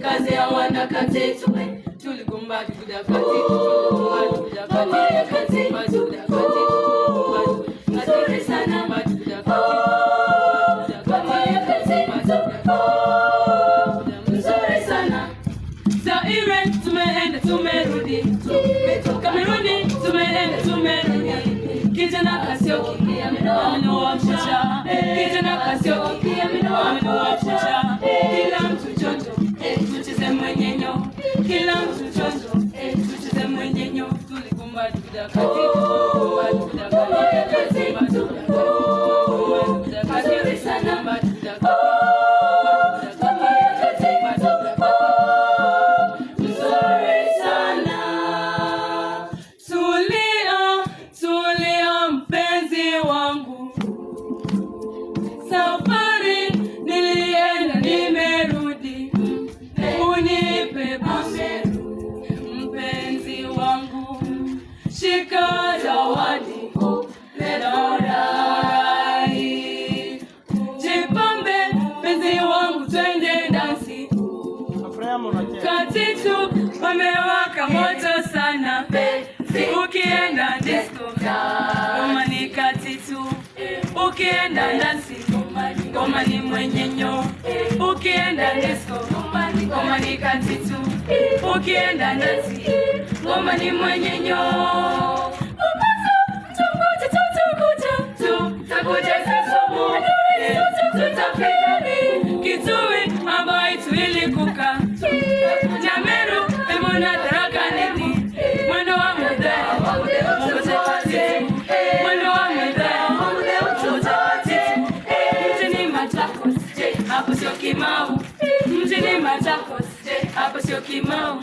Kazi ya wanakatitwe tuligomba tukuja kati tuligomba tukuja kati nzuri sana mzuri sana. Zaire tumeenda tumerudi, Kameruni tumeenda tumerudi. Kijana Kasioki amenoa kucha, kijana Kasioki amenoa kucha. Kila mtu chonjo, tucheze mwenyenyo, kila mtu chonjo, tucheze mwenyenyo. Tulikumba tukuja kati, tulikumba tukuja kati, tulikumba tukuja kati, sana mzuri sana. Tulia, tulia mpenzi wangu, safari nilienda nimerudi, unipe busu mpenzi wangu, shika zawadi nafurahi, jipambe mpenzi wangu, twende dansi. Katitu wamewaka moto sana, ukienda disco ngoma ni katitu, ukienda dansi ngoma ni mwenyenyo, ukienda disco ngoma ni katitu, ukienda dansi ngoma ni mwenyenyo. Tutakuja Kisumu, tutafika Kitui ambayo tulikuka Nyameru, Embu na Tharaka Nithi, mwendo wa Muthee, mwendo wa Muthee, mjini Machakos, hapo sio Kimau, mjini Machakos, hapo sio Kimau.